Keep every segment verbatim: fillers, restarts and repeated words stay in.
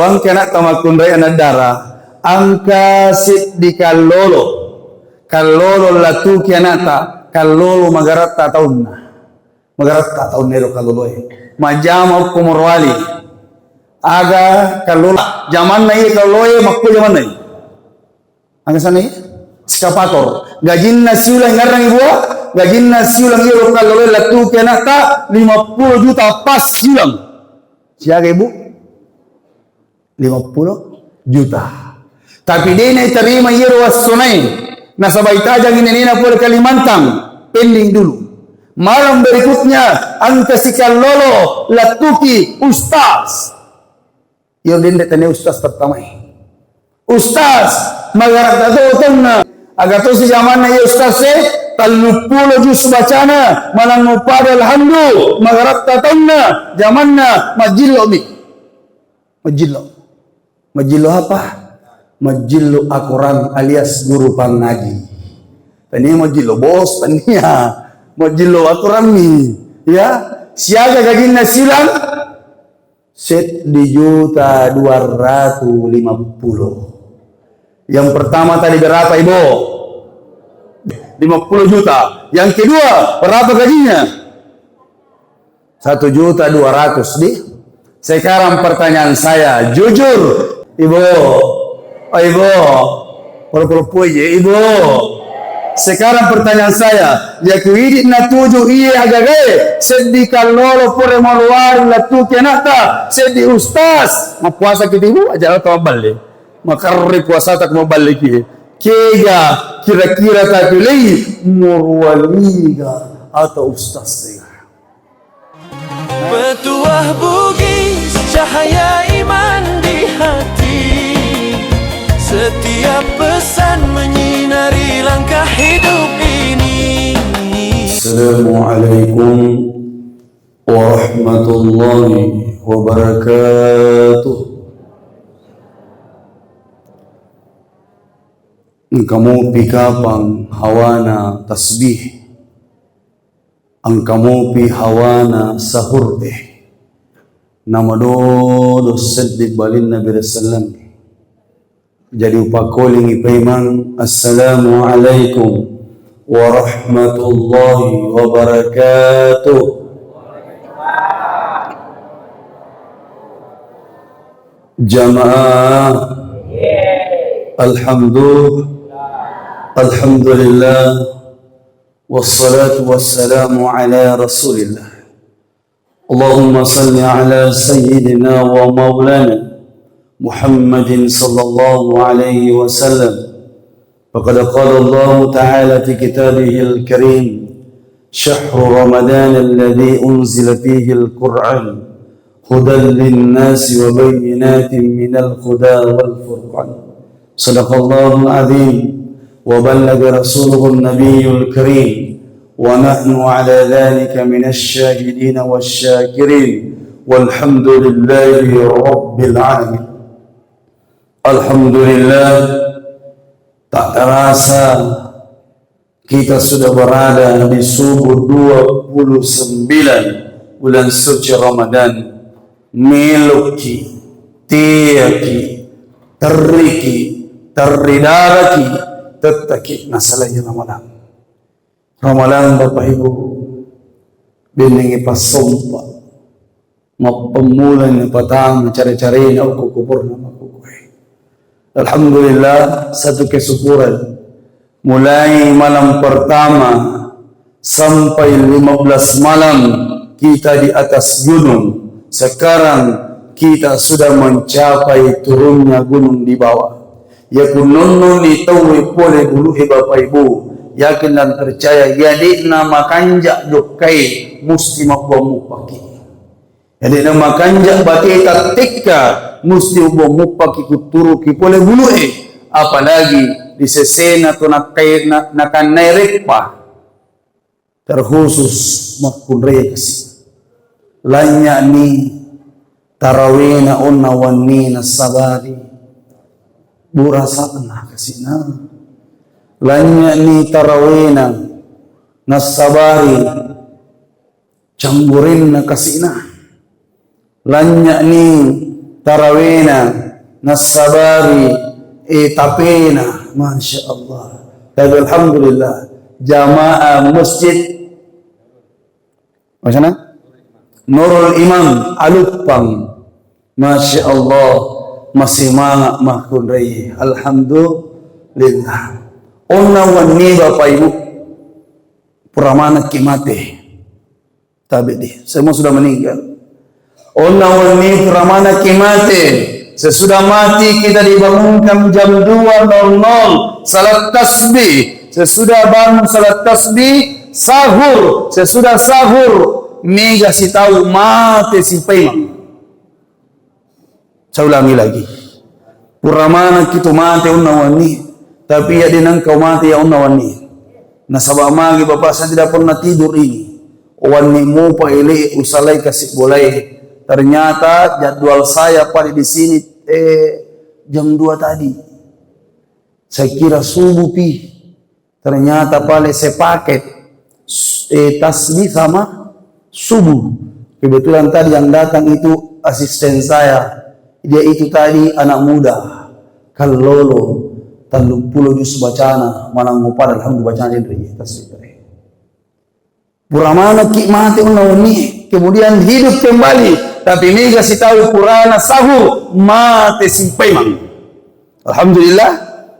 Engka ana'ta makkunrai ana' dara, engka seddi kallolo. Kallolo lattuki ana'ta, kallolo magaratta taunna. Magaratta taunna ero kalloloe. Majjama okko Morowali. Aga kallolo, jamanna iye kalloloe, makko jamanna iye. Aga sana iye? Ekskavator. Gajinna siulang ngarang ibu, gajinna siulang ero kalloloe lattuki ana'ta lima puluh juta pas siulang. Siaga ibu? Lima puluh juta. Tapi de' naiterima iyaro wassonae. Nasaba itajangi nenena pole Kalimantan. Pending dulu. Malam berikutnya, engka sikallolo lattuki ustaz. Iyo dende tane ustaz pertama e. Ustaz, magaratta to taunna. Aga to si jamanna iya ustaz e, telluppulo juz bacana, malangngu pada alhamdu, magaratta taunna, jamanna majjillo mi. Majjillo. Majjillo apa? Majjillo Akorang alias guru pangaji. Tania majjillo bos, tania. Majjillo Akorang mi. Ya, siaga gajinna siulang? Seddi juta dua ratu lima puluh. Yang pertama tadi berapa, Ibu? Lima puluh juta. Yang kedua, berapa gajinya? Satu juta dua ratus, di. Sekarang pertanyaan saya, jujur, Ibu. Oh, Ibu. Pura-pura puji, Ibu. Sekarang pertanyaan saya, ya ku idi natuju iye agagae, seddi kallolo pura Morowali lattuki ana'ta, seddi ustaz. Mappuasa ki, Ibu, aja' tau mabballe. Makarri puasata ku mabballe ki. Kega kira-kira tapilei, Morowaliga atau ustaz e? Petuah Bugis, cahaya iman di hati. Setiap pesan menyinari langkah hidup ini. Assalamualaikum warahmatullahi wabarakatuh. Engka mopi kapang hawana tasbih. Engka mopi hawana sahur e. Namadodo seddi bali Nabi sallam. Jadi upakkolingi paimeng, "Assalamualaikum warahmatullahi wabarakatuh." Jamaah, alhamdulillah, alhamdulillah. Wassalatu wassalamu ala Rasulillah. Allahumma salli ala sayyidina wa maulana Muhammadin sallallahu alaihi wasallam. Faqad qala Allahu ta'ala fi kitabihil karim, "Syahru Ramadan alladhi unzila fihil Qur'an." هدى للناس وبينات من الهدى والفرقان. صدق الله العظيم وبلغ رسوله النبي الكريم ونحن على ذلك من الشاهدين والشاكرين والحمد لله رب العالمين. Alhamdulillah, tak terasa kita sudah berada di subuh dua puluh sembilan bulan suci Ramadan. Meloki, teaki, terriki, terri daraki, tettaki nasalai Ramadan. Ramadan, Bapak Ibu, bennengngi passompa. Mappammulani patama care-carena okko kuburna makkukkue. Alhamdulillah, satu kesyukuran. Mulai malam pertama sampai lima belas malam kita di atas gunung. Sekarang kita sudah mencapai turunnya gunung di bawah. Yaku nonnoni tauwe pole bulu'e, Bapak Ibu, yakin dan percaya, iya de'na makanja jokkai, musti mabbuang muppaki. Iya de'na makanja bateta tekka, musti mabbuang muppaki kutturuki pole bulu'e, apalagi di sesena to nakkai-, na-, nakannai reppa. Terkhusus makkunrai kasi. Lanynya'ni tarawena onna wenni nassabari burasa'na kasina. Lanynya'ni tarawena nassabari canggurenna kasina. Lanynya'ni tarawena, nassabari, eh, tapena. Masya Allah. Tapi alhamdulillah, jamaah masjid, apa sana? Nurul Imam Aluppang. Masya Allah, masimanga makkunrai. Alhamdulillah. Onna wenni Bapak Ibu, pura manekki mate. Tabe' di, semua sudah meninggal. Onna wenni pura manekki mate. Sesudah mati kita dibangunkan jam dua nol nol, salat tasbih. Sesudah bangun salat tasbih, sahur. Sesudah sahur, mega sitau mate sipaimeng. Saya ulangi lagi. Pura manekki tu mate onna wenni, tapi ya dinangkau mate ya onna wenni. Nasaba magi Bapak, saya tidak pernah tidur ini. Wenni mupa ele usalai kasi bolae. Ternyata jadwal saya pada di sini, eh, jam dua tadi. Saya kira subuh pi. Ternyata pale sepaket, eh, tasbih sama subuh. Kebetulan tadi yang datang itu asisten saya. Dia itu tadi anak muda, kallolo, telluppulo juz bacana, manang mupada alhamdulillah bacana dia tasbih tadi. Pura manekki mate onna wenni, kemudian hidup kembali. Tapi mega sitau purana sahur, mate sipaimeng. Alhamdulillah,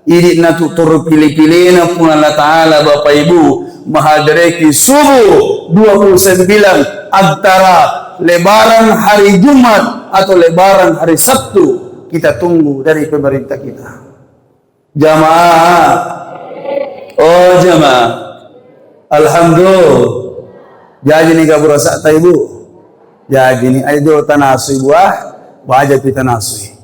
idi natu toro pile-pilena Puang Allah Ta'ala, Bapak Ibu, mahadereki subuh dua puluh sembilan antara lebaran hari Jumat atau lebaran hari Sabtu. Kita tunggu dari pemerintah kita. Jamaah. Oh, jamaah. Alhamdulillah. Jaji ni kabura sa'ta, Ibu. Jaji ni, ayo tanasui buah, baja pi tanasui.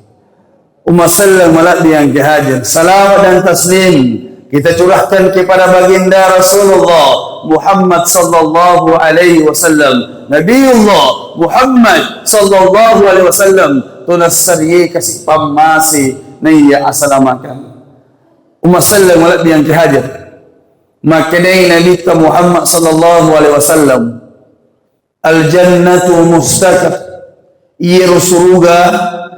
Umma selleng malabbi yang ke hadir. Salawat dan taslim kita curahkan kepada baginda Rasulullah Muhammad sallallahu alaihi wasallam. Nabiullah Muhammad sallallahu alaihi wasallam. Tunassariye kasi pammase naiya asalamakan. Umma selleng malabbi yang ke hadir. Makkedai Nabitta Muhammad sallallahu alaihi wasallam, "Al jannatu mustaqar." Iyaro suruga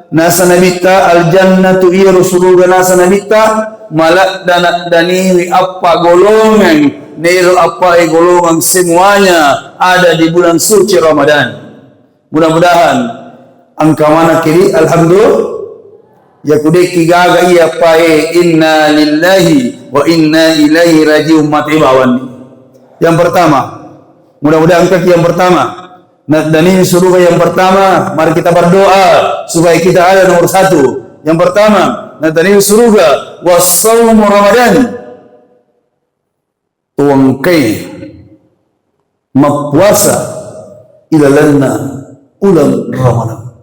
nasa Nabitta, al jannatu, iyaro suruga nasa Nabitta, maladda-naddaniwi appa golongang, nero appa e golongang semuanya ada di bulan suci Ramadan. Mudah-mudahan engka maneng kiri, alhamdulillah. Ya kudeki gaga iya pae, inna lillahi wa inna ilaihi rajiun mate bawanni. Yang pertama, mudah-mudahan engka yang pertama. Nah, dan ini surga yang pertama, mari kita berdoa supaya kita ada nomor satu. Yang pertama, nah, dan ini surga, wasaumu Ramadan. Tuangkai mappuasa ilalenna uleng Ramadan.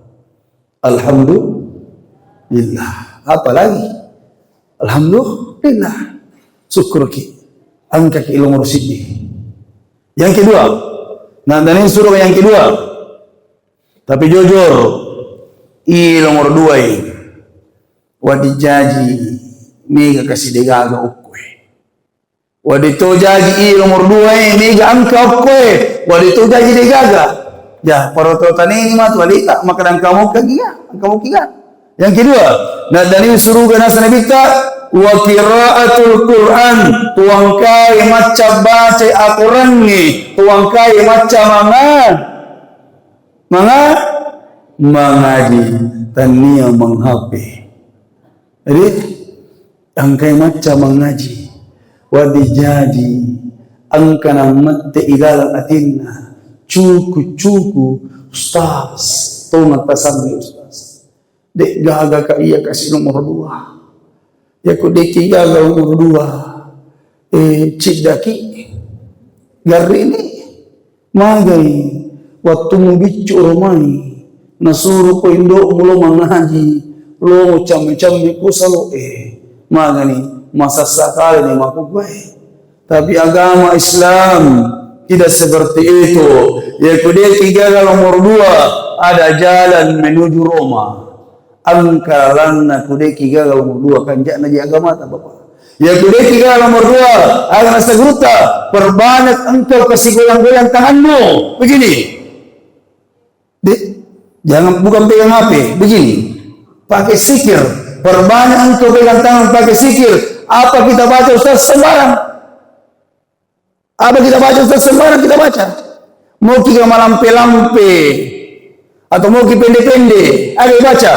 Alhamdulillah. Apalagi? Alhamdulillah. Syukurki. Angkaki ilmu siddi. Yang kedua. Nah, dan ini suruh yang kedua. Tapi jujur, i nomor dua ini. Wadi jaji mega kasi degaga ukkue. Wadi to jaji i nomor dua e, mega angka okko e. Wadi to jaji degaga. Ya, paro to taneni matu alita, maka angka mokka giga, angka mokki ga. Yang kedua, na dani suruga nasa Nabitta, wa qiraatul Qur'an, tuangkai macca baca Al-Qur'an ni, tuangkai macca manga, manga, mangaji, tania menghape. Jadi, engkai macca mangaji, wadi jaji, engka namette ilalang atinna, cuku-cuku, ustaz, tongeng tasammi ustaz. Dek gaga ka iya kasi nomor dua. Yako deki gaga nomor dua, eh, ciddaki, garrini. Magai, wattu mubiccu romai, nasuro ko indo'mu lo mangaji, lo mucammi-cammi ku salo'e. Magani, masassa kale ni makukuae. Tapi agama Islam tidak seperti itu. Ya kudeki gaga nomor dua, ada jalan menuju Roma. Engka lalanna kudeki gaga nomor dua, kanja'na ji agamata, Bapak. Ya kudeki gaga nomor dua, aga nasa gurutta, perbanyak engkau kasi goyang-goyang tanganmu. Begini. Dek, Jangan, bukan pegang H P, begini. Pakai zikir. Perbanyak engkau pegang tangan pakai zikir. Apa kita baca, Ustaz? Sembarang. Apa kita baca, Ustaz? Sembarang kita baca. Mau kita malampe-lampe atau mau kita pende-pende, ada baca.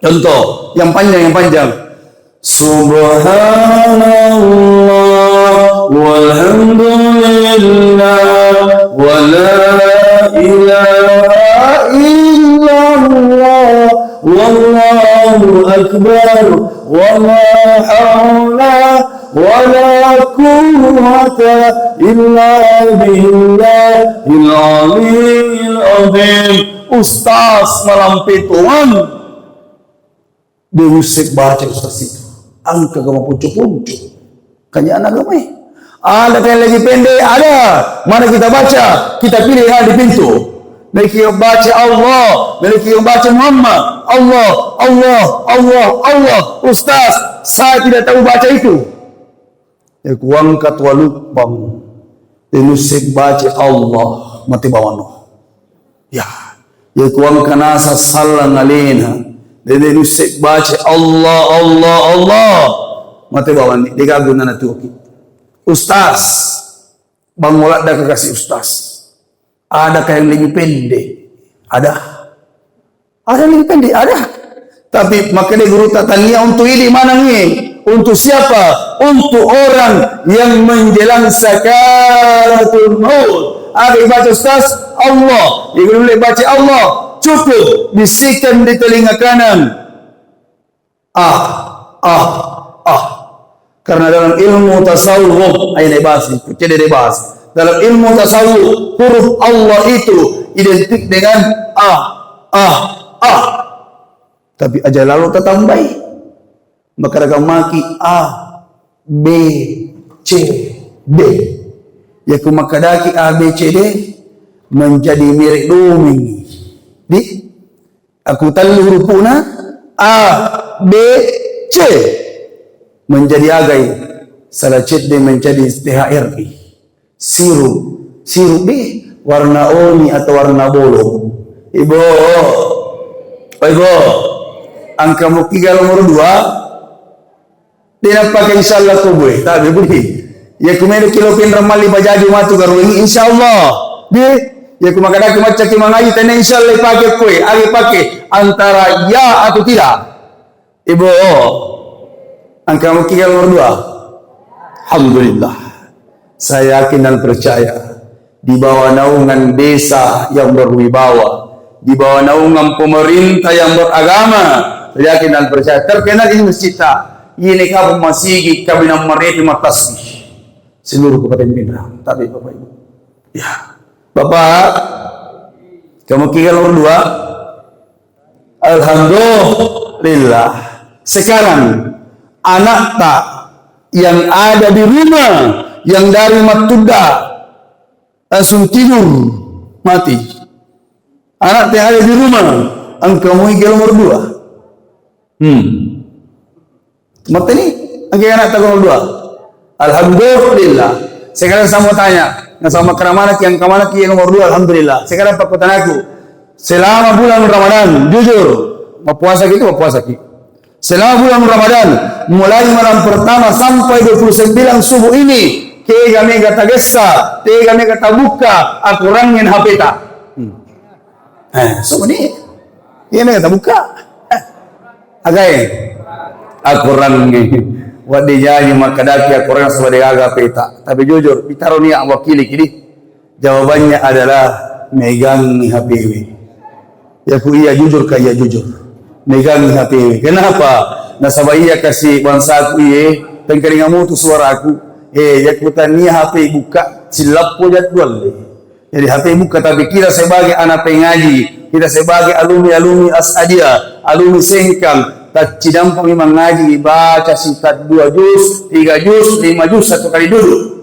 Contoh, yang panjang, yang panjang. Subhanallah walhamdulillah wa la ilaha illallah wallahu akbar wa la haula wa la quwwata illa billahil aliyyil azim. Ustaz malampe tuang. De' nusse baca ustaz itu. Engka ga mapuncu-puncu. Kanya anak agama. Ada yang lagi pendek, ada. Mana kita baca, kita pilih yang ada di pintu. Mereka baca Allah, mereka baca Muhammad. Allah, Allah, Allah, Allah. Ustaz, saya tidak tahu baca itu. Iya kuangka tualuppang, de' nusse baca Allah, mate bawano. Ya, iya kuangka nasa sallang alena, de' nusse baca Allah, Allah, Allah, mate bawani, de' gaga gunana tuoki. Ustaz, bangola da kasih ustaz. Adakah yang lebih pendek? Ada. Ada yang lebih pendek? Ada. Tapi makanya guru tatania untuk ini manangi. Untuk siapa? Untuk orang yang menjelang sakaratul maut. Ada yang baca ustaz, Allah. Yang belum baca Allah, cukup bisikan di telinga kanan. Ah, ah, ah. Karena dalam ilmu tasawuf, ayo naik bahas, cedde bahas. Dalam ilmu tasawuf, huruf Allah itu identik dengan ah, ah, ah. Tapi aja lalu tatambai. Maka dagang maki A, B, C, D. Ya ku makadaki A, B, C, D menjadi mirip domi. Di Aku tellu hurufna, A, B, C. Menjadi agai, salah cedde menjadi T H R I. Sirup, sirup di warna oni atau warna bolong. Ibu, oh, ibu, engka mukiga nomor dua, De' nappake insyaallah ko bue, tabe budi. Iya ku meloki lo pinrang malli pajaju matu garuwengngi insyaallah. De', iya ku makadaki maccaki mangaji tena insyaallah ipake koe, aga ipake antara ya atau tidak. Ibu, oh. Engka mukiga nomor dua. Alhamdulillah. Saya yakin dan percaya di bawah naungan desa yang berwibawa, di bawah naungan pemerintah yang beragama, saya yakin dan percaya terkenal ini masjidta, ini kapang masigi kaminang marete mattasbih seluruh Kabupaten Pinrang. Tapi Bapak Ibu, ya, Bapak, kamu kira nomor dua? Alhamdulillah. Sekarang anakta yang ada di rumah, yang dari Matudda langsung tidur, mati. Anakta yang ada di rumah, engka muiga nomor dua. Hmm. Mateni, engka anakta nomor dua. Alhamdulillah. Sekarang saya mau tanya, nasaba keramanaki, yang kamanaki yang nomor dua, alhamdulillah. Sekarang pakkutanaku, selama bulan Ramadan, jujur, mapuasaki itu, mapuasaki. Selama bulan Ramadan, mulai malam pertama sampai dua puluh sembilan subuh ini, kega mega tagessa, tega mega tabukka, akurangngi H P ta. Hmm. Eh, so meni. Iya mega tabukka. Eh, agae. Akurangngi. Wadde jaji makkadaki akurang sebade gaga H P ta. Tapi jujur, bitaro nia wakili kidi. Jawabannya adalah megangngi H P we. Ya ku iya jujur ka iya jujur. Megangngi H P we. Kenapa? Nasaba iya kasi bangsaku iye, tengkalinga mutu suaraku. Eh, ya ku tania H P buka, silappo jadwal. Jadi H P buka, tapi kita sebagai anak pengaji, kita sebagai alumni-alumni As'adiyah, alumni Sengkang, taccidampami mangaji, baca sitat dua juz, tiga juz, lima juz, satu kali duduk.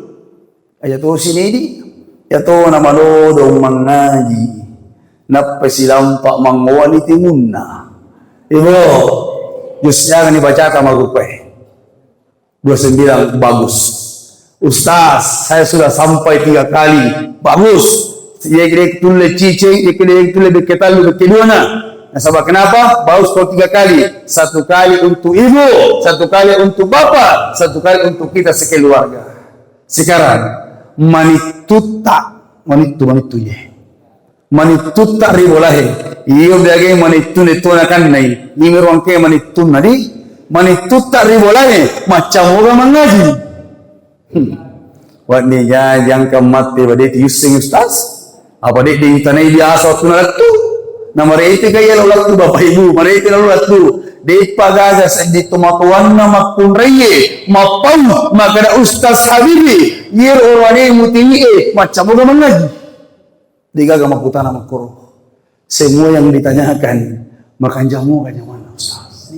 Aja to sinidi, ya to na malodong mangaji. Nappa silampa mangowani timunna. Ibu, juz jangan dibacaka marupai. Dua sembilan, bagus. Ustaz, saya sudah sampai tiga kali. Bagus. Iya, iya tulle ciceng, iya tulle bekke tallu, bekke duana. Nasaba kenapa? Baus kau tiga kali. Satu kali untuk ibu, satu kali untuk bapak, satu kali untuk kita sekeluarga. Sekarang, manittutta, manittu, manittu ye. Manittutta ri bolahe. Iyo biagai manittu ne tona kannai. Ini ruangke manittunna di. Manittutta ri bolahe, macam orang mengaji. Hmm. Wedding jajang ka matte, badeti yusseng ustaz. Apa de ditanai biasa waktu nalettu? Na marete ka iya lo lettu bapak ibu, marete lo lettu. Depa gaga seddi tomatoanna makkunraie, mappau, makkeda Ustaz Habibi, yero orane mutiwi e, macca moga mangaji. Degaga makkutana makkoro. Semua yang ditanyakan, makanja moga nyamanna Ustaz.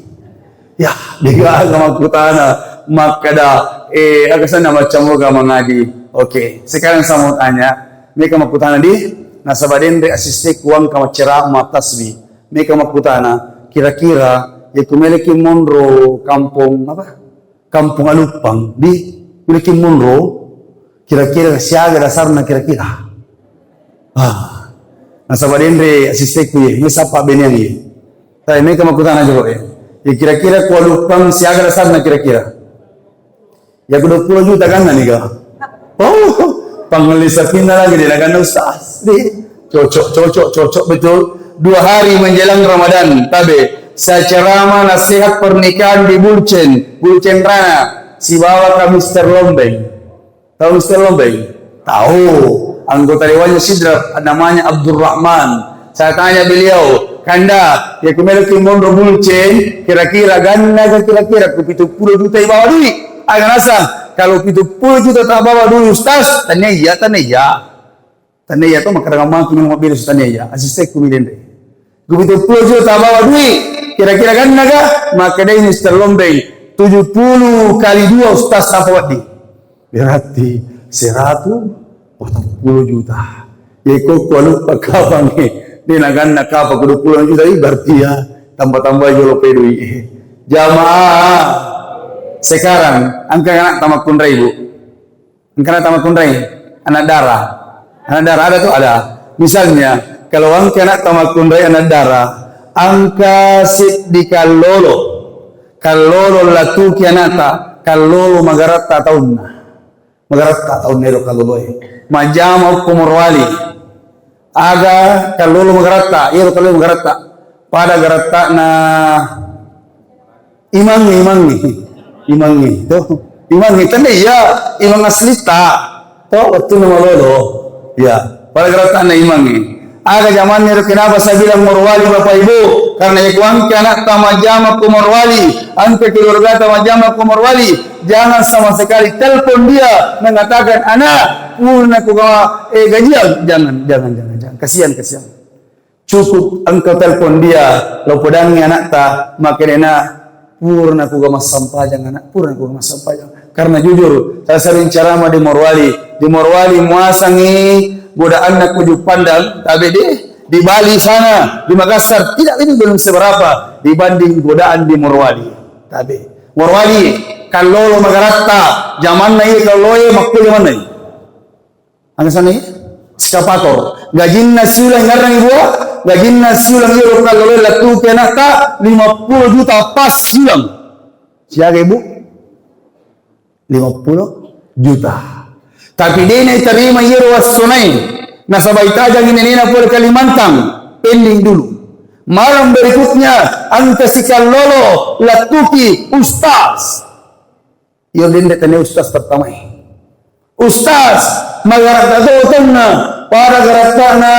Ya, degaga makkutana, makkeda, eh, aga senna macca moga mangaji. Oke, sekarang saya mau tanya, meka makkutana di, nasaba denre asiste kuang ka maccerama tasbih. Meka makkutana, kira-kira, ya kumeleki monro kampung apa? Kampung Aluppang di Wilkin Monroe, kira-kira siaga dasarna kira-kira? Ah, nasaba denre asisteku ye, me sappa beneang ye. Tapi meka makkutana jolo ye. Ya kira-kira ku Aluppang siaga dasarna kira-kira? Ya ku dua puluh juta kan nih ga? Oh, pangelli sapinna lagi dia kan ustaz. Di cocok, cocok, cocok betul. Dua hari menjelang Ramadan, tabe. Saya ceramah nasihat pernikahan di Bulcen, Bulcen Rana, sibawa ka Mister Lombeng. Tahu Mister Lombeng? Tahu. Anggota dewannya Sidrap, namanya Abdurrahman. Saya tanya beliau, Kanda, ya kumeleki monro Bulcen, kira-kira ganna ga kira-kira ku pitu puluh juta ibawa duit. Aga nasa, kalau pitu puluh juta tak bawa duit, Ustaz, tanya iya, tanya iya. Tania iya to, makkadangang matu nang mabbere su Tania iya, asistekku mi denre. Ku pitu puluh juta bawa dui, kira-kira ganna ga? Makkedai Mister Lombeng, tujuh puluh kali dua Ustaz, sapa wedding? Berarti seratus patang puluh juta. Ye ko ku aluppa kapang e, de naganna kapang ku dua puluh juta, ih, berarti ya tambah-tambah jolo pe dui e. Jamaah, sekarang engka anak tamakkunrai, Bu? Engkana tamakkunrai, anak dara. Anak dara ada tu ada. Misalnya, kalau engka anak tamakkunrai anak dara, engka seddi kallolo. Kallolo latuki anakta, kallolo magaratta taunna. Magaratta taunna ero kalloloe. Majjama okko morowali. Aga kallolo magaratta, ero kallolo magaratta. Pada garattana Imangnge, imangnge, imangnge, to. Imangnge, tanda iya, imang aslitta. To, wettunna malolo. Ya, pada garattana imangnge. Aga jamanna ero kenapa saya bilang morowali Bapak Ibu? Karena ya ku engka anakta majjama ko morowali, engka keluargata majjama ko morowali, jangan sama sekali telepon dia mengatakan, "Anak, purna ku ga-, eh, gajian." Jangan, jangan, jangan, jangan. Kasihan, kasihan. Cukup engkau telpon dia, lao podangngi anakta, makkedai, "Nak, purana kuga massampajang, anak, purana kuga massampajang." Karena jujur, saya sering ceramah di Morowali. Di Morowali muasangi godaanna ko Ujung Pandang, tapi di, di Bali sana, di Makassar, tidak, ini belum seberapa dibanding godaan di Morowali. Tapi Morowali, kallolo magaratta, jamanna iya kalloloe, makko jamanna iya. Aga sana iya? Eskavator. Gajinna siulang, ngarang bua, gajinna siulang iya ro kalloloe lettuki anakta lima puluh juta pas siulang. Siaga, Ibu? Lima puluh juta. Tapi de naiterima iya ro wassonae. Nasaba itajang inenena pole Kalimantan. Pending dulu. Malam berikutnya, engka sikallolo lettuki ustaz. Iyo, dende tania ustaz pertama e. Ustaz, magaratta to tonna, pada garattana.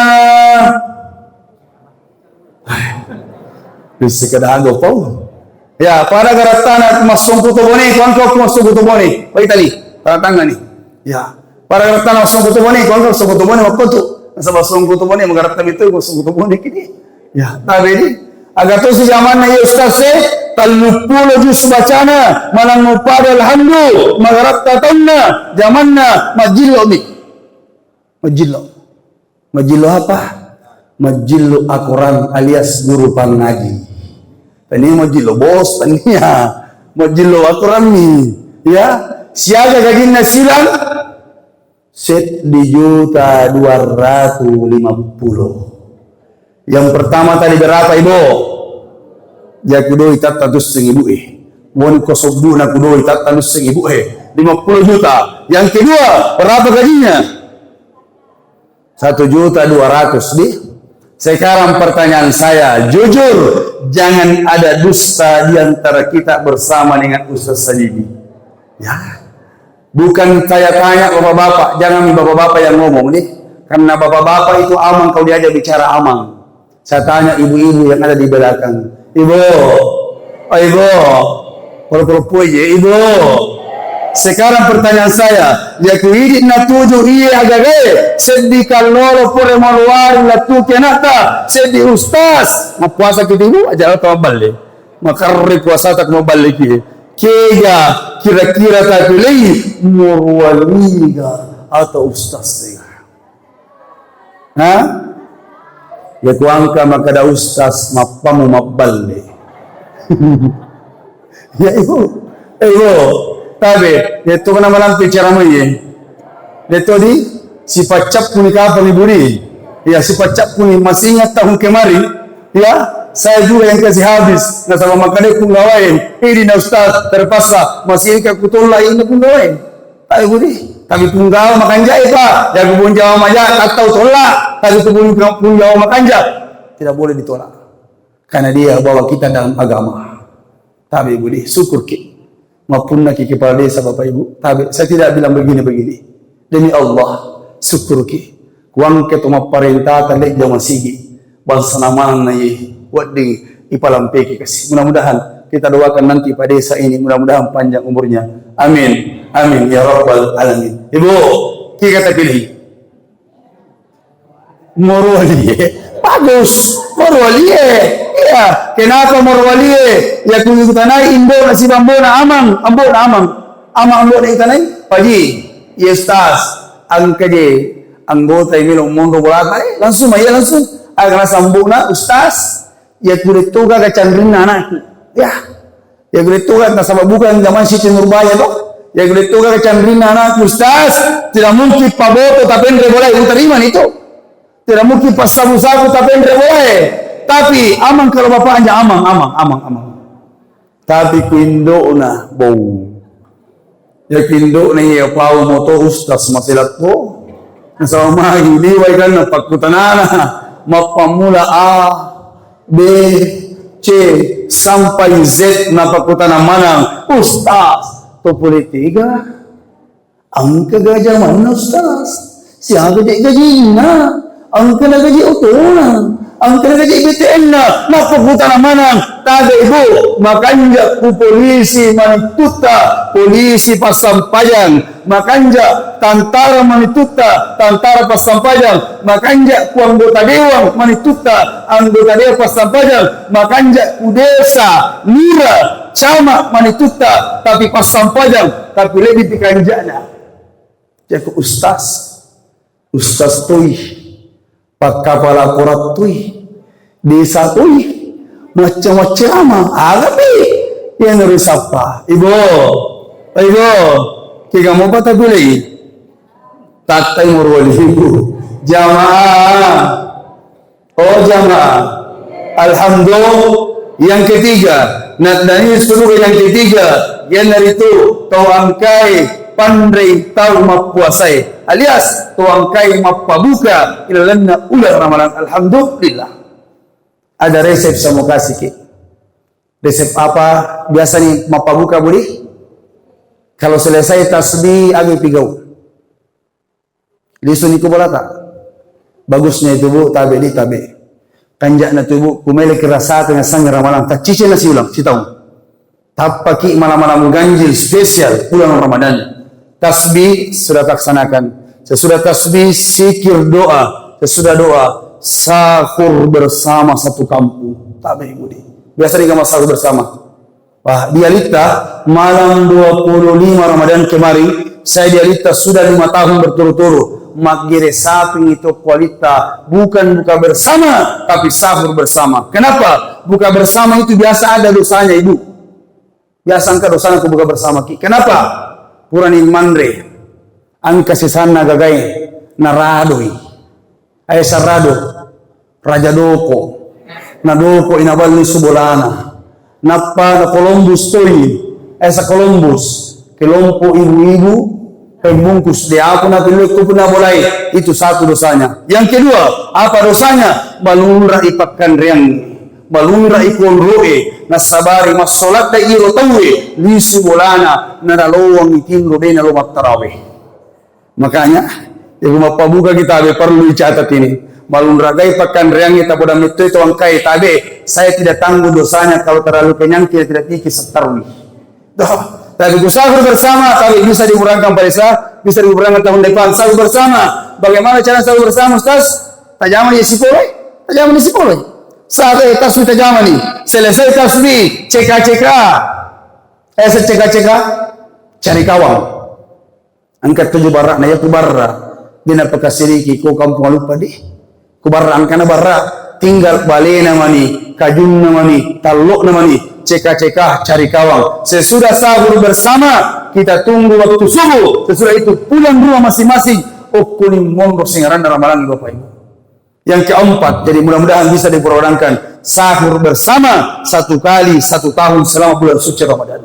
Bisa kada ago pau. Ya, pada garattana massongko to bone, kuangka massongko to bone. Pai tadi, tanda tangan ni. Ya, pada garattana massongko to bone, kuangka massongko to bone, waktu tu. Nasaba songko to bone, magaratta mitu massongko to bone kini. Ya, tabe di. Aga tosi jamanna iya ustaz e, telluppulo juz bacana, maneng mupada alhamdu, magaratta taunna, jamanna majjillo mi. Majjillo. Majjillo apa? Majjillo Al-Quran alias guru pangaji. Tania majjillo bos, tania. Majjillo Al-Quran mi. Ya, siaga gajinna silang? Seddi juta dua ratus lima puluh. Yang pertama tadi berapa, Ibu? Jaku doi tatta tusseng ibu e. Woni ko sobbu na ku doi tatta tusseng ibu e. Lima puluh juta. Yang kedua, berapa gajinya? Satu juta dua ratus, di. Sekarang pertanyaan saya, jujur, jangan ada dusta di antara kita bersama dengan Ustaz Sajidi. Ya. Bukan saya tanya bapak-bapak, jangan bapak-bapak yang ngomong nih. Karena bapak-bapak itu aman kalau diajak bicara aman. Saya tanya ibu-ibu yang ada di belakang. Ibu, oh, ibu, kalau perempuan ya, ibu. Sekarang pertanyaan saya, ya ku idi natuju iya agagae, seddi kallolo pore maluari latuki anakta, seddi ustaz, mapuasa kita ibu, aja atau balik. Makarre puasata ko maballiki. Kega kira-kira tapilei, muruwaliga atau ustaz sega? Ha? Ya kuangka makada ustaz mappamu mabballe. Ya ibu, eh ibu, tabe, ya tu kena malampe cara mai. Deto di sipaccappuni kapang ibu di. Ya sipaccappuni masih ingat tahun kemarin. Ya, saya juga yang kasih habis. Nasaba makkeda punggawae, idi na ustaz, terpaksa masih ka kutolla ini punggawae. Tapi budi, tapi punggawa makanja e, Pak. Ya ku punggawa maja, tak tahu tolak. Tapi ku pung-, punggawa makanja, tidak boleh ditolak. Karena dia bawa kita dalam agama. Tabe budi, syukur ki. Mappunnaki kepala desa, Bapak Ibu, tabe, saya tidak bilang begini-begini. Demi Allah, syukur ki. Kuangke to mapparentata lejja masigi. Bangsa namanna ye, wedding ipalampeki kasi. Mudah-mudahan kita doakan nanti Pak Desa ini, mudah-mudahan panjang umurnya. Amin. Amin ya rabbal alamin. Ibu, kita pilih. Morowalié. Bagus. Morowalié. Iya. Kenapa Morowalié? Ya, ku itanai imbona siba ambona amang, ambona amang. Amang ambona itanai, Paji, iya, Ustaz, engka je anggota yang melo monro bolata, eh, langsung, iya, langsung. Aga nasa ambona, Ustaz, ya, kude toga kecanrinna anakku. Ya. Ya gede toga, nasaba bukan zaman Siti Nurbaya to. Ya gede toga kecanrinna anakku, Ustaz, tidak mungkin paboto tapenre bolae, utarima ni to. Tidak mungkin passabu-sabu tapenre bolae. Tapi amang kalau bapak anja amang, amang, amang, amang. Tapi ku indona bau. Ya ku indona iya pau moto Ustaz maselatto. Nasaba magi liwai kan pakkutanana mappammula A. B, C, sampai Z napakkutana manang, Ustaz, to pole tega? Engka gaja manna, Ustaz? Siaga je gajinna? Engka na gaji otona? Engka na gaji B T N-na? Napakkutana manang, tabe, Ibu, makanja ku polisi manittutta, polisi passampajang. Makanja tantara manitutta, tantara passampajang, makanja ku anggota dewan manitutta, anggota dewan passampajang, makanja ku desa, lura, camat manitutta, tapi passampajang, tapi lebbi pikanjana. Jaku ustaz, ustaz toi. Pakkapala korattui, desa toi, macca-macca ama, agapi, iyanaro sappa, Ibu, Ibu, kega mopa tapilei? Tattai moro walibu. Jamaah. Oh, jamaah. Alhamdulillah. Yang ketiga, naddani suruga yang ketiga, iyanaritu tau angkai panrei tau mappuasae, alias tau angkai mappabuka ilalenna uleng Ramalang. Alhamdulillah. Ada resep samukasiki. Resep apa biasa ni mappabuka, Budi? Kalau selesai tasbih, agi pigau. Lisuni ku bolata. Bagusnya itu, Bu, tabe di tabe. Kanjakna tu, Bu, kumele kerasa tengah sang Ramalang. Taccicil nasi ulang, sitaung. Tappaki malam-malam ganjil spesial bulan Ramadan. Tasbih sudah taksanakan. Sesudah tasbih, sikir doa. Sesudah doa, sahur bersama satu kampung. Tabe, Budi. Biasa ni kama sahur bersama. Wah, di Alitta, malam dua puluh lima Ramadan kemarin, saya di Alitta sudah lima tahun berturut-turut. Maggere saping itu ku Alitta, bukan buka bersama, tapi sahur bersama. Kenapa? Buka bersama itu biasa ada dosanya, Ibu. Biasa engka dosana ku buka bersama ki. Kenapa? Purani manre. Engka sesanna gagae naradoi. Ae sarado, raja doko. Nadoko inaballi subolana. Nappa nakolombus toi. Ae sakolombus. Kelompok ibu-ibu pembungkus de apa na pellekku pun nabolai. Itu satu dosanya. Yang kedua, apa dosanya? Malunra ipakkanreang. Malunra ikonroe. Nasabari massolat da iro tauwe. Lisu bolana. Nanaloang itinro de nalo mattarawe. Makanya, ibu mappabuka kita be perlu dicatat ini. Malunragai pakkanreangnge tapoda mettoi to engkai tabe, saya tidak tanggung dosanya kalau terlalu kenyang kita tidak pikir seterwi. Doh, tapi ku sahur bersama, tapi bisa dikurangkan pada sa-, bisa dikurangkan tahun depan. Sahur bersama, bagaimana cara sahur bersama, Ustaz? Tajamani sipole, tajamani sipole. Saat eh, tasbih tajamani, selesai tasbih, ceka-ceka. Eh, ceka-ceka, cari kawan. Engka tuju barra'na, iya ku barra. De napakasidiki ko kampung aluppa de. Ku barra engkana barra. Tinggal balena mani, kajunna mani, tallokna mani, ceka-ceka, cari kawan. Sesudah sahur bersama, kita tunggu waktu subuh. Sesudah itu pulang rumah masing-masing. Okkoni monro singaranna ramalangi Bapak Ibu. Yang keempat, jadi mudah-mudahan bisa diperolangkan sahur bersama satu kali satu tahun selama bulan suci Ramadan.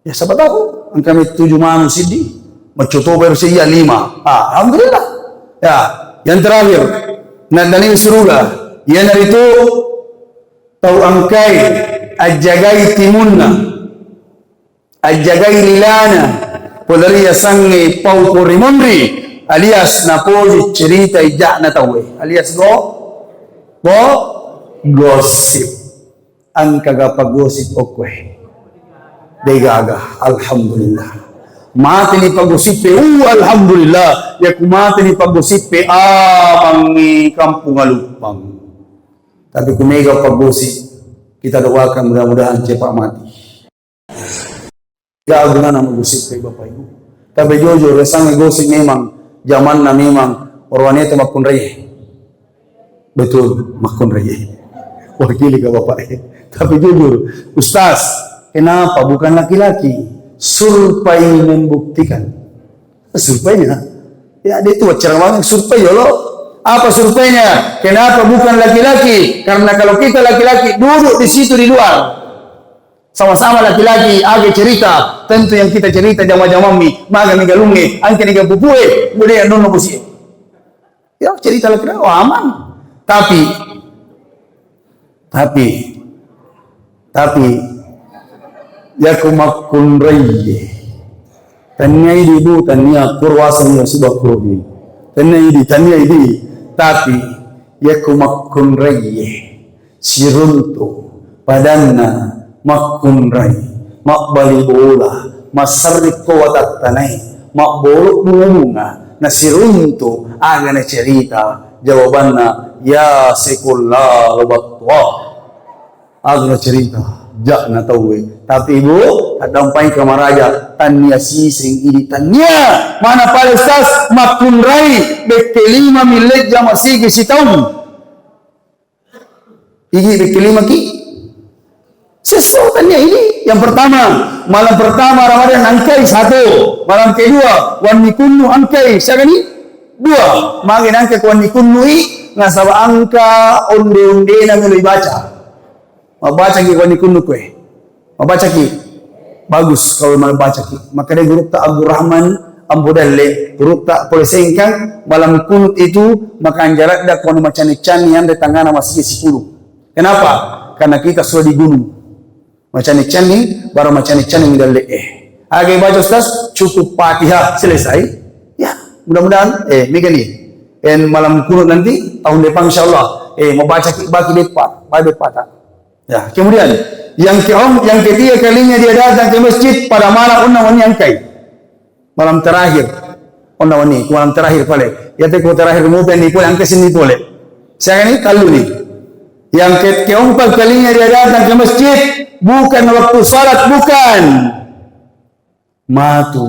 Ya, siapa tahu, engka mai tuju manu siddi, maccoto baru sia lima. Ah, alhamdulillah. Ya, yang terakhir, na dani suruga, iyanaritu tau engkai ajjagai timunna, ajjagai lilana, pole ri yasengnge pau pori monri, alias napoji cerita ija'na tauwe, alias go, go, gosip. Engka ga pagosip okkoe? Degaga, alhamdulillah. Mate ni pagosippe, uh, alhamdulillah. Ya ku mate ni pagosippe, amangngi kampung aluppang. Tapi ku mega pagosip, kita doakan mudah-mudahan cepat mati. Ga gunana magosip, Bapak Ibu. Tapi jujur, resang gosip memang, zamanna memang, orang wanita makkunrai. Betul, makkunrai. Wakili ke Bapak. Tapi jujur, Ustaz, kenapa bukan laki-laki? Survei membuktikan. Surveinya. Ya, dia itu wacana banget survei, ya Allah. Apa surveinya? Kenapa bukan laki-laki? Karena kalau kita laki-laki duduk di situ di luar, sama-sama laki-laki, aga cerita, tentu yang kita cerita jama-jamammi, maga mi galungnge, angke ni ga pupue, bude yang nonno kusie. Ya, cerita laki-laki, oh, aman. Tapi, tapi, tapi, ya ku makkunraiye. Tania idi, Bu, tania, kurwaseng ya sudah kurdi. Tania idi, tania idi. Tapi, ya ku makkunraiye. Siruntu padanna makkunrai, mabbali bola, massarri ko watattanai, mabbolo bunga-bunga, nasiruntu aga nacerita, jawabanna, ya sekulla lo battua. Aga nacerita, ja'na tauwe. Tapi, Bu, addampeng kamaraja, tania siseng idi tania. Mana pale Ustaz, makkunrai, bekke lima mille jama sigi sitaung. Igi bekke lima ki? Sesso tania ini. Yang pertama, malam pertama Ramadan angkai satu. Malam kedua, wanni kunnu angkai siagani? Dua. Magi nangka ko wanni kunnu i, nasaba angka onde-ondena melo ibaca. Mabaca ki ko wanni kunnu kue. Mabacaki? Bagus kalau mabacaki. Makkedai gurutta Abdurrahman Ambo Dalle, gurutta pole Sengkang, malam kunut itu makanjala da ko macani-cani anre tangana masigi sepuluh. Kenapa? Karena kita sudah di gunung. Macani-cani, baru macani-cani mi dalle. Eh. Aga baca Ustaz, cukup Fatihah selesai. Ya, mudah-mudahan eh mega ni. En malam kunut nanti tahun depan insyaallah. Eh, mabacaki baki depa, baki depa ta. Ya, kemudian yang ke yang ketiga kalinya dia datang ke masjid pada malam onnang wenni angkai. Malam terakhir onnang wenni, malam terakhir pale. Ya te ko terakhir mupen ni pole angkai sini pole. Saya ni talu ni. Yang ke keempat kalinya dia datang ke masjid bukan waktu salat, bukan. Matu.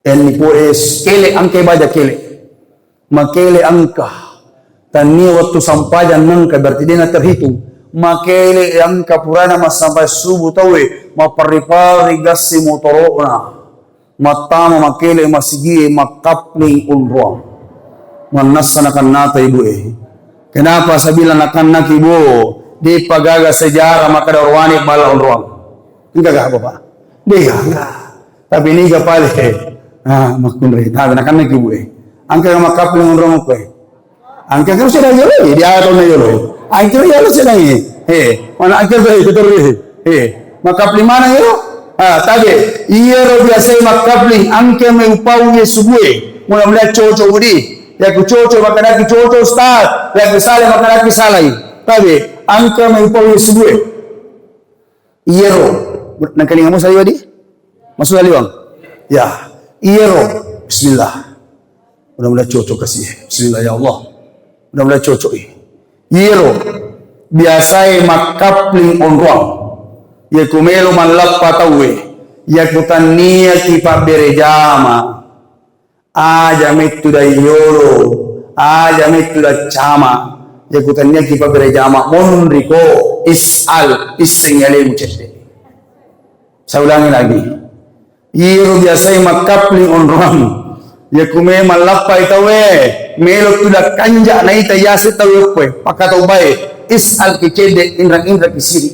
Enni pole kele angkai baja kele. Makele angka. Tania waktu sampajang nangka berarti dena terhitung. Makele angka purana massampai subuh tauwe, maparri-parri gassi motoro'na. Mattama makkele masigie makkapling onroang. Mannessa nakannata ibue. Kenapa saya bilang nakannaki, Bu? De'pa gaga sejarah makkeda orowane balla onroang. Engka ga, Bapak? De' gaga. Tapi niga pale, ah, makkunrai. Nah, nakannaki ibue. Engka ga makkapling onroang koe? Engka kan sedang yolo, dia atau na yolo. Engka yolo sedang, eh. Mana engka tu, eh, betul, eh. Eh, makkapling maneng iyaro? Ah, tabe. Iyaro biasa makkapling, engka mai upau ye subue. Mudah-mudahan cocok, Budi. Yaku cocok, makkadaki cocok, Ustaz. Yaku salah, makkadaki salai. Tabe, engka mai upau ye subue. Iyaro, nengkalingamu saliweng, Di? Masuk saliweng? Ya, iyaro. Bismillah. Mudah-mudahan cocok kasih. Bismillah ya Allah. Mudah-mudahan cocok, eh. Iyaro biasae makkapling onroang. Yaku melo mallappa tauwe, yaku tanniaki pabbere jama. Aja mettu daiyolo, aja mettu daccama. Yaku tanniaki pabbere jama, monriko, is'al, isseng alemu cedde. Saya ulangi lagi. Iyaro biasae makkapling onroang. Yaku me mallappai tauwe, melo tu dakkanja naita yase tauwe koe, pakkatau bae, is'al ki cedde, inrang-inrang ki siri.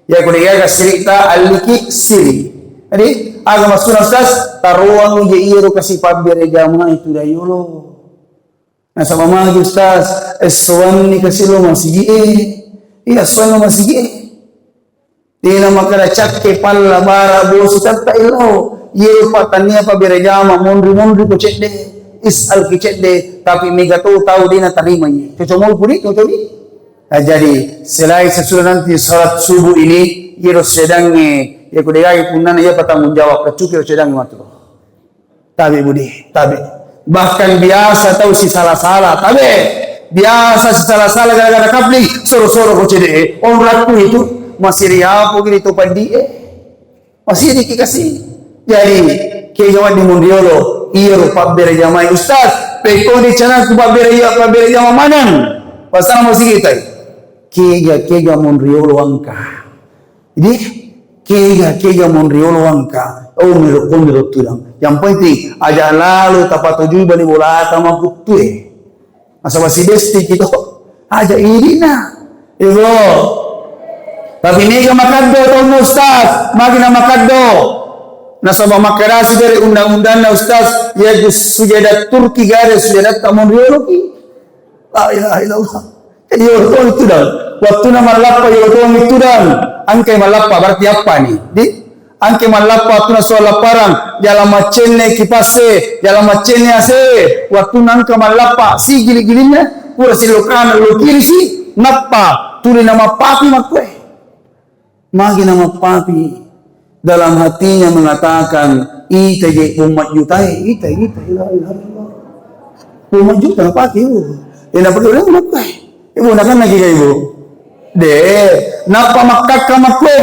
Yaku de' gaga sirita, alliki siri. Jadi, aga maksudna, Ustaz? Taroang je iyaro kasi pabbere jama itu daiyolo. Nasaba magi, Ustaz, essoanni kasi lo masigie. Iya, essoanni lo masigie. Dena makkeda cakke palla bara bosi tatta illau. Iyaro pattannia pabbere jama monri-monri ko cedde. Is'al ki cedde, tapi mega to tau dena tarima iye. Cocok mau pudi, cocok ni. Nah, jadi, selain sesudah nanti salat subuh ini, iyaro sedangnge, yaku de' gaga punnana, iya patanggung jawab, kaccuki ro sedangnge matu. Tabe, Budi, tabe. Bahkan biasa tau sisala-sala, tabe. Biasa sisala-sala gara-gara kapling, soro-soro ko cedde. Onrakku itu, masiri apa gini to pandie. Masiri ki kasi. Jadi, kega wedding monriolo, iyaro pabbere jamai, Ustaz, pekko di channelku pabbere iya, pabbere jama maneng. Pasal masigi tai. Kega, kega monriolo engka. Jadi, kega, kega monriolo engka. Oh, miro, oh, miro tudang. Yang penting, aja lalo tapatujui bali bolata makuttue. Nasaba sidesti ki to. Aja idina. Ibu. Tapi mega makaddo to, Ustaz. Magi na makaddo. Nasaba makkedasi dari undang-undangna, Ustaz, ya gus sujada Turki gare sujada ta monriolo ki. La ilaha illallah. Jadi, yolo tong tudang. Wattuna mallappa, yolo tong tudang. Engkai mallappa, berarti apa nih? Di? Engkai mallappa, wattuna suara lapparang. Jalan maccenne kipasse, jalan maccenne ase. Wattuna engka mallappa, si gili-gilinna, pura si lokana, lo kiri si, nappa, tuli nama papi makkue. Magi namappapi, dalam hatinya mengatakan, "Ita je Puang Majjutae, ita, ita, la ilaha illallah. Puang Majjuta napake, uh. Eh, napake uleng makkue. Ibu, nakan lagi, Ibu. De, nappa makkakka makkue.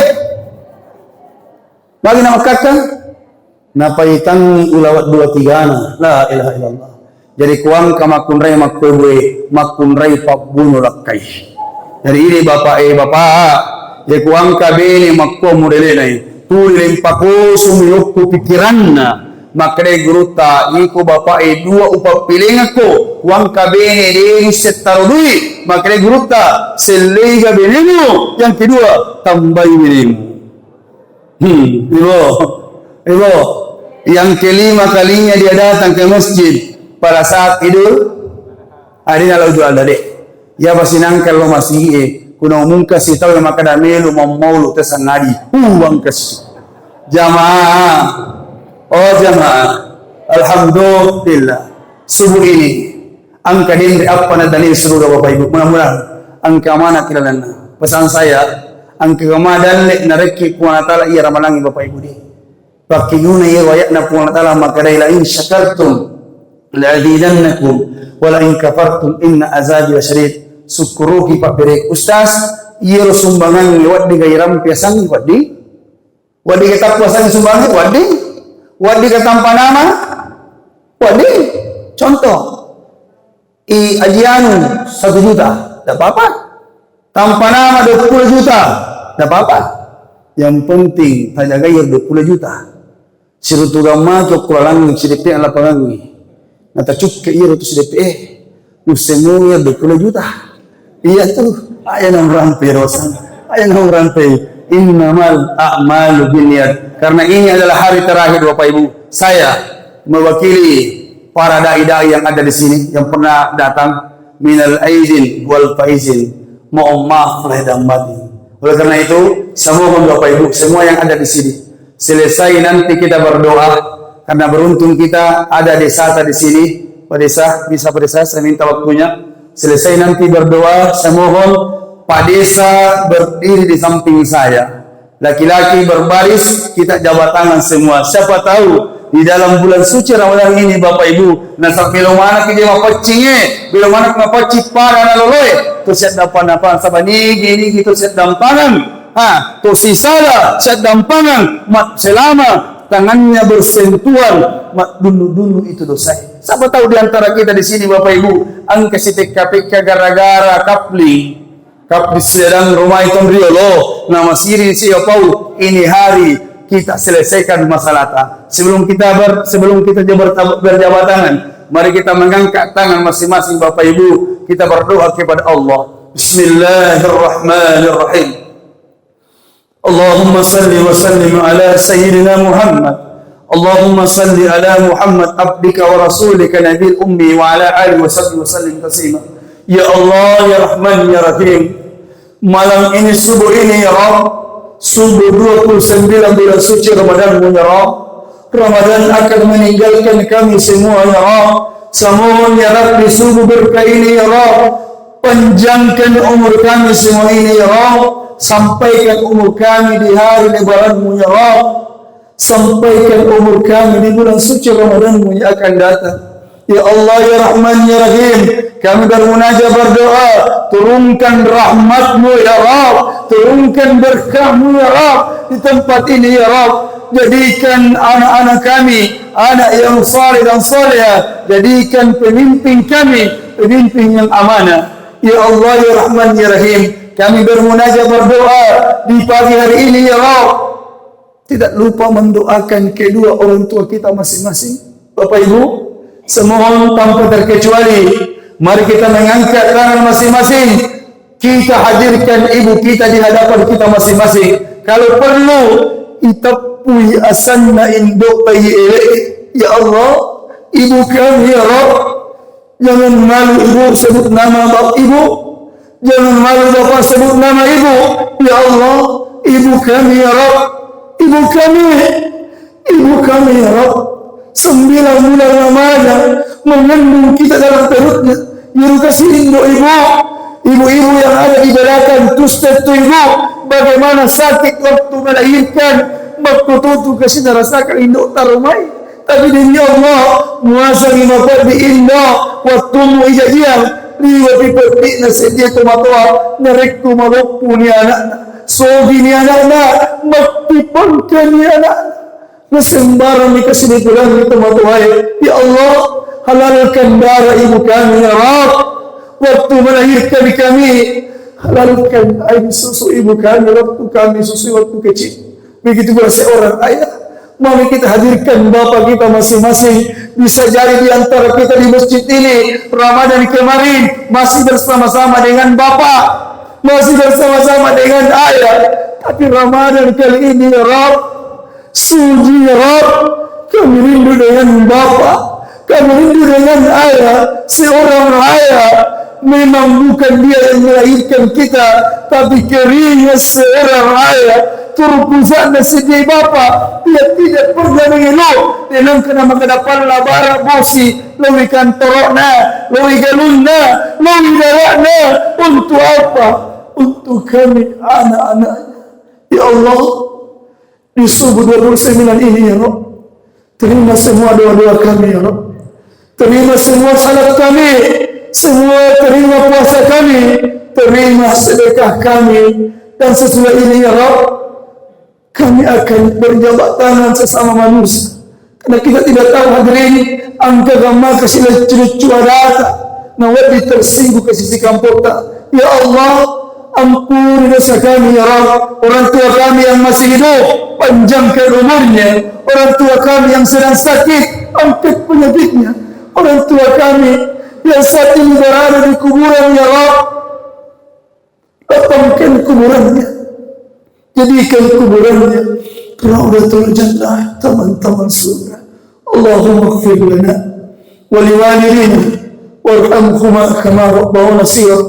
Magi namakkakka?" Napaitangngi ulaweng dua tigana. La ilaha illallah. Jadi kuangka makkunrai makkuebue, makkunrai pabbuno lakkai. Jadi ini bapak, eh, bapak, ya kuangka bene makkua modelenai. Tuli lempakosumi okko pikiranna. Makkedai gurutta, iko bapak, eh, dua upappilengakko. Kuangka bene de settaro dui. Makkedai gurutta, selleiga benemu. Yang kedua, tambai benemu. Hmm, ibu, ibu, yang kelima kalinya dia datang ke masjid pada saat Idul Adha, lao jual dade. Ya pasti nangka lo masih, eh, kuna umumka si tau yang makkada melu mammaulu tesangadi. Uang kes. Jamaah. Oh, jamaah. Alhamdulillah. Subuh ini engka denre appa na dalil suruga, Bapak Ibu. Mudah-mudahan engka mana kilalanna. Pesan saya, engka kama dalle narekki Puang Allah Taala iya ramalangi, Bapak Ibu, di. Pakkiguna iya wayakna Puang Allah Taala makkedai, "La in syakartum la azidannakum wa la in kafartum inna azabi lasyadid." Sukkuruki pabbere Ustaz, iyaro sumbangangnge wedding ga irampe asangnge, wedding. Wedding ga tappuasangnge sumbangnge, wedding. Wedding ga tampa nama, wedding. Contoh, i Aji Anu satu juta, tidak apa-apa. Tampa nama dua puluh juta, tidak apa-apa. Yang penting tajagai dua puluh juta. Sirutugang maki okko lalangnge, sideppe lapangangnge. Natacukke iyaro tu sideppe, eh, musseng muya dua puluh juta. Iya tu, aja naung rampe dosa. Aja naung rampe. Innamal a'malu binniyat. Karena ini adalah hari terakhir Bapak Ibu. Saya mewakili para dai-dai yang ada di sini, yang pernah datang, minal aizin wal faizin. Mohon maaf lahir dan batin. Oleh karena itu, saya mohon Bapak Ibu, semua yang ada di sini, selesai nanti kita berdoa, karena beruntung kita ada desa di sini. Pak Desa, bisa Pak Desa, saya minta waktunya. Selesai nanti berdoa, saya mohon Pak Desa berdiri di samping saya. Laki-laki berbaris, kita jabat tangan semua. Siapa tahu di dalam bulan suci Ramadan ini, Bapak Ibu, nasaba melo maneng ki je mapaccinge, melo maneng mapaccing pada naloloe, to siaddampanang, saba nigi-nigi to siaddampanang. Ha, to sisala siaddampanang, ma-, selama tangannya bersentuhan, maddunnu-dunnu itu dosa. Siapa tahu di antara kita di sini, Bapak Ibu, engka sitekka-tekka gara-gara kapling. Kap sedang rumah itu riolo, nama siri si pau, ini hari kita selesaikan masalah ta. Sebelum kita ber-, sebelum kita ber-, berjabat tangan, mari kita mengangkat tangan masing-masing Bapak Ibu, kita berdoa kepada Allah. Bismillahirrahmanirrahim. Allahumma salli wa sallim ala sayyidina Muhammad. Allahumma salli ala Muhammad abdika wa rasulika nabil ummi wa ala alihi wa sahbihi wa sallim taslima. Ya Allah, ya Rahman, ya Rahim. Malam ini, subuh ini, ya Rabb, subuh dua puluh sembilan bulan suci Ramadan, ya Rabb, Ramadan akan meninggalkan kami semua, ya Rabb. Samohon, ya Rabbi, subuh berkah ini, ya Rabb, panjangkan umur kami semua ini, ya Rabb. Sampaikan umur kami di hari lebaran-Mu, ya Rabb. Sampaikan umur kami di bulan suci Ramadan-Mu yang akan datang. Ya Allah, ya Rahman, ya Rahim, kami bermunajat, berdoa, turunkan rahmat-Mu, ya Rabb, turunkan berkah-Mu, ya Rabb, di tempat ini, ya Rabb. Jadikan anak-anak kami anak yang saleh dan salehah, jadikan pemimpin kami pemimpin yang amanah. Ya Allah, ya Rahman, ya Rahim, kami bermunajat, berdoa di pagi hari ini, ya Rabb. Tidak lupa mendoakan kedua orang tua kita masing-masing. Bapak Ibu, semohon tanpa terkecuali, mari kita mengangkat tangan masing-masing. Kita hadirkan ibu kita di hadapan kita masing-masing. Kalau perlu, iteppui asanna indo bayi elek. Ya Allah, ibu kami, ya Rabb, jangan malu ibu sebut nama bap-, ibu. Jangan malu bapak sebut nama ibu. Ya Allah, ibu kami, ya Rabb. Ibu kami. Ibu kami, ya Rabb. Sembilan bulan lamanya mengandung kita dalam perutnya. Iru kasi indo ibu. Ibu-ibu yang ada di belakang, terus tentu ibu. Bagaimana sakit waktu melahirkan. Waktu itu kasi rasakan indo tarumai. Tapi demi Allah, muasangi mapeddi indo, wattummu ijajiang, liwe'pi peddi'na seddie tomatoa, narekko maloppuni ana'na, sogini ana'na, matti pangkani ana'na, nasembarangmi kasi dipeddangi tomatoae. Ya Allah, halalkan darah ibu kami, ya Rabb. Waktu melahirkan kami, halalkan air susu ibu kami waktu kami susu waktu kecil. Begitu pula seorang ayah. Mari kita hadirkan bapak kita masing-masing. Bisa jadi di antara kita di masjid ini, Ramadan kemarin masih bersama-sama dengan bapak, masih bersama-sama dengan ayah. Tapi Ramadan kali ini, ya Rabb, suji, ya Rabb, kami rindu dengan bapak. Kami rindu dengan ayah, seorang ayah. Memang bukan dia yang melahirkan kita, tapi keringat seorang ayah, turpusakna sebagai bapak, dia tidak pernah mengeluh. Denang kena menghadapan labara bosi, lowi kantorokna, lowi galunna, lowi dawakna. Untuk apa? Untuk kami anak-anaknya. Ya Allah, di subuh dua puluh sembilan ini, ya Rabb, terima semua doa-doa kami, ya Rabb. Terima semua salat kami, semua terima puasa kami, terima sedekah kami, dan sesudah ini, ya Rabb, kami akan berjabat tangan sesama manusia. Karena kita tidak tahu, hadirin, engka gamma kasi leccu-leccu adata, nawedding tersinggung kasi sikampotta. Ya Allah, ampuni dosa kami, ya Rabb. Orang tua kami yang masih hidup, Panjangkan umurnya orang tua kami yang sedang sakit, angkat penyakitnya. Orang tua kami yang saat ini berada di kuburan, ya Rabb, lapangkan kuburannya. Jadikan kuburannya Raudhatul Jannah, taman-taman surga. Allahumma ighfir lana ولوالدينا وارحمهما كما ربونا صغارا.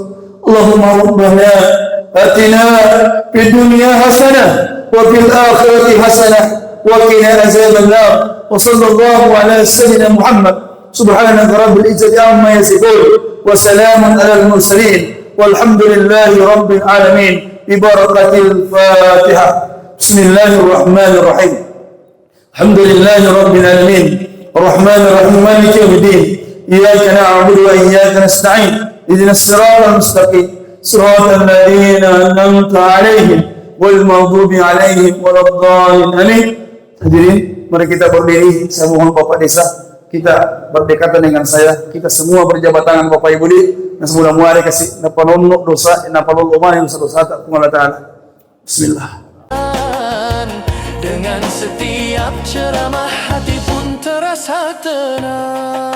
اللهم ربنا آتنا في الدنيا حسنة وفي الآخرة حسنة وقنا عذاب النار. وصلى الله على سيدنا محمد. سبحان رب العزة عما يصفون. وسلام على المرسلين. والحمد لله رب العالمين. ببركة الفاتحة. بسم الله الرحمن الرحيم. الحمد لله رب العالمين. الرحمن الرحيم. مالك يوم الدين. إياك نعبد وإياك نستعين. اهدنا الصراط المستقيم. صراط الذين أنعمت عليهم غير المغضوب عليهم ولا الضالين. آمين. Hadirin, mari kita berdiri. Saya mohon Bapak Desa, kita berdekatan dengan saya. Kita semua berjabat tangan, Bapak Ibu, di. Nasaba mudah-mudahan kasi napanonno dosa, napalollo maneng dosa-dosa ta Puang Allah Ta'ala. Bismillah. Dengan setiap ceramah, hati pun terasa tenang.